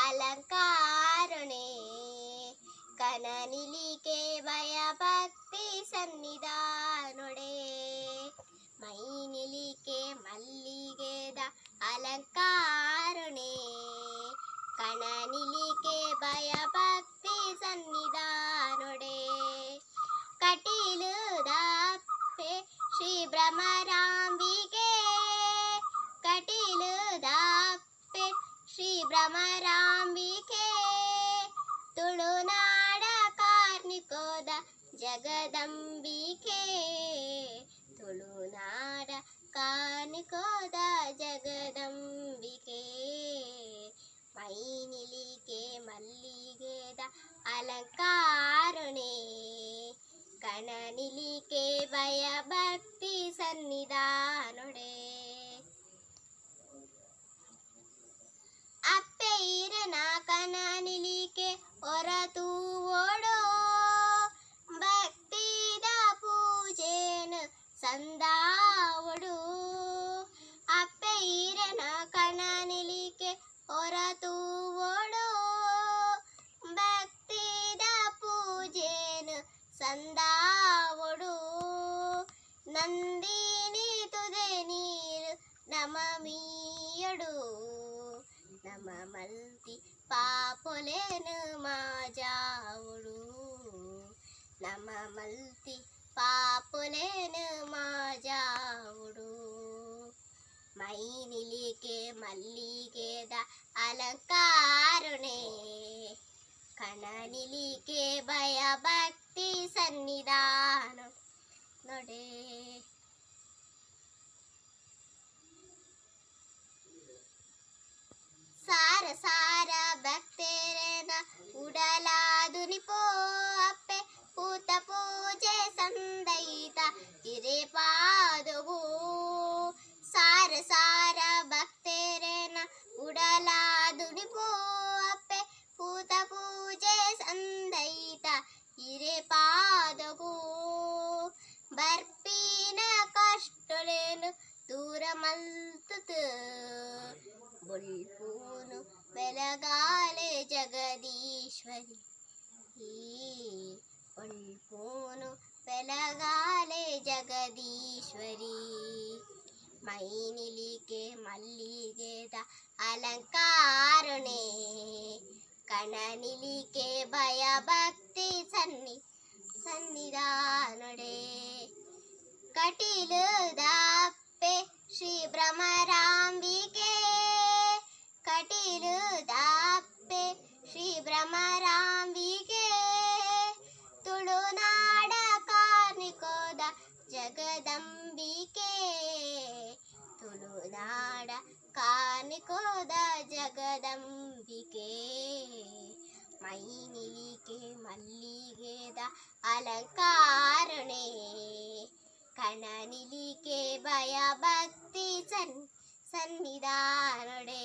ಅಲಂಕಾರಣೆ ಕನನಿಲಿಕೆ ಭಯಭಕ್ತಿ ಸನ್ನಿಧಾನೊಡೆ ಮೈನಿಲಿಕೆ ಮಲ್ಲಿಗೆದ ಅಲಂಕಾರಣೆ ಕಣನಿಲಿಕೆ ಭಯಭಕ್ತಿ ಸನ್ನಿಧಾನೊಡೆ ಕಟೀಲುದಾಪ್ಪೆ ಶ್ರೀ ಭ್ರಮರಾಂಬಿಕೆ ಕಟೀಲುದಾಪ್ಪೆ ಶ್ರೀ ಭ್ರಮರಾಂಬಿಕೆ ತುಳುನಾಡ ಕಾರ್ಣಿಕೋದ ಜಗದಂಬಿಕೆ ತುಳುನಾಡ ಕಾರ್ಣಿಕೋದ ಜಗದಂಬಿಕೆ ಮೈನಿಲಿಕೆ ಮಲ್ಲಿಗೆದ ಅಲಂಕಾರಣೆ ಕಣನಿಲಿಕೆ ಭಯಭಕ್ತಿ ಸನ್ನಿಧಾನೊಡೆ ಅಪ್ಪೆ ಈರನ ಕಣನಿಲಿಕೆ ಹೊರತೂವೊಡೋ ಭಕ್ತಿದ ಪೂಜೆನ ಸಂದಾವಡು ಅಪ್ಪೆ ಈರನ ಕಣನಿಲಿಕೆ ಹೊರತೂವೊಡೋ ಭಕ್ತಿದ ಪೂಜೆನ ಸಂದಾವಡು ನಂದಿನಿ ತುದೆ ನೀರು ನಮಮೀಯಡು ನಮ ಮಲ್ತಿ ಪಾಪೊಲೆನು ಮಾಜಾವುಡು ನಮ ಮಲ್ತಿ ಪಾಪೊಲೆನು ಮಾಜಾವುಡು ಮೈನಿಲಿಕೆ ಮಲ್ಲಿಗೆದ ಅಲಂಕಾರಣೆ ಕಣನಿಲಿಕೆ ಭಯಭಕ್ತಿ ಸನ್ನಿಧಾನ ನೊಡೆ. ಸಾರ ಸಾರ ಭಕ್ತೇರೆನ ಉಡಲಾದುನಿಪೋ ಅಪ್ಪೆ ಪೂತ ಪೂಜೆ ಸಂದೈತ ಕಿರಿಪಾದವು ಸಾರ ಸಾರ ಭಕ್ತೇರೆನ ಉಡಲಾದುನಿಪೋ ಅಪ್ಪೆ ಪೂತ ಪೂಜೆ ಸಂದೈತ ಹಿರೇಪಾದವು ಬರ್ಪಿನ ಕಷ್ಟೊಲೇನು ದೂರ ಮಲ್ತುತು ಬೊಲ್ಪೂನು ಬೆಳಗಾಲೆ ಜಗದೀಶ್ವರಿ ಈ ಬೊಲ್ಪೂನು ಬೆಳಗಾಲೆ ಜಗದೀಶ್ವರಿ ಮೈನಿಲಿಕೆ ಮಲ್ಲಿಗೆದ ಅಲಂಕಾರಣೆ ಕಣನಿಲಿಕೆ ಭಯಭಕ್ತಿ ಸನ್ನಿಧಾನೊಡೆ ಕಟೀಲುದಾಪ್ಪೆ ಶ್ರೀ ಭ್ರಮರಾಂಬಿಕೆ ಕಟೀಲುದಾಪ್ಪೆ ಶ್ರೀ ಭ್ರಮರಾಂಬಿಕೆ ತುಳುನಾಡ ಕಾರ್ಣಿಕೋದ ಜಗದಂಬಿಕೆ ತುಳುನಾಡ ಕಾರ್ಣಿಕೋದ ಜಗದಂಬಿಕೆ ಮೈನಿಲಿಕೆ ಮಲ್ಲಿಗೆದ ಅಲಂಕಾರಣೆ ಕಣನಿಲಿಕೆ ಭಯಭಕ್ತಿ ಸನ್ನಿಧಾನೊಡೆ.